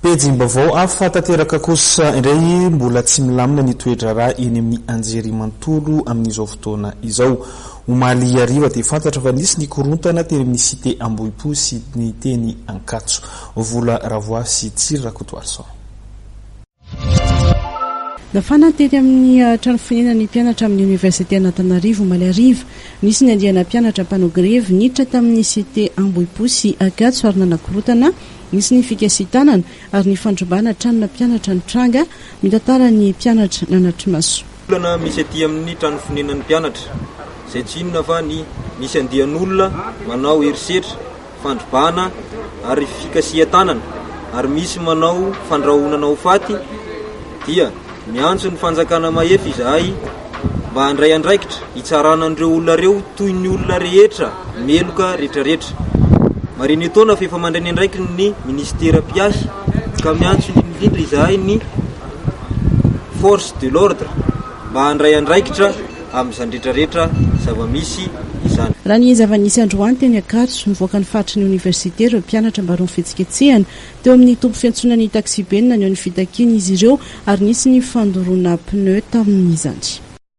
Pejim-baovao hafa tanteraka kosa indray, mbola tsy milamina ny toe-draharaha eny amin'ny anjerimanontolo amin'izao fotoana izao. Omaly hariva dia fantatra fa nisy ny korontana teny amin'ny Cité Ambohipo sy ny teny Ankatso. Vola Ravoavy sy Tsiry Rakotoarison. Nafana teny amin'ny trano fonenan'ny mpianatra amin'ny Oniversite an'Antananarivo omaly hariva. Nisy ny andiana mpianatra mpanao grevy niditra tamin'ny Cité Ambohipo sy Ankatso ary nanakorontana. Nisy ny fikasitanana ary ny fandrobana tranona mpianatra nitranga, mitantara ny mpianatra nanatri-maso. Olana misy aty amin'ny trano fonenan'ny mpianatra, izay tsy inona fa ny misy andian'olona manao herisetra, fandrobana ary fikasihan-tanana ary misy manao fandrahonana ho faty dia miantso ny fanjakana mahefa izahay mba handray andraikitra hitsarana an'ireo olona ireo toy ny olona rehetra meloka retraretra. Marihina etoana fa efa mandray ny andraikiny ny minisitera mpiahy ka miantso indrindra izahay ny force de l'ordre mba handray andraikitra amin'izany retraretra zava-misy izany. Raha ny zava-nisy androany teny Ankatso, nivoaka ny faritry ny oniversite ireo mpianatra mba roa fihetsiketsehana. Teo amin'ny toby fiantsonan'ny taxibe no naneho ny fitakiany izy ireo ary nisy ny fandoroana pneu tamin'izany.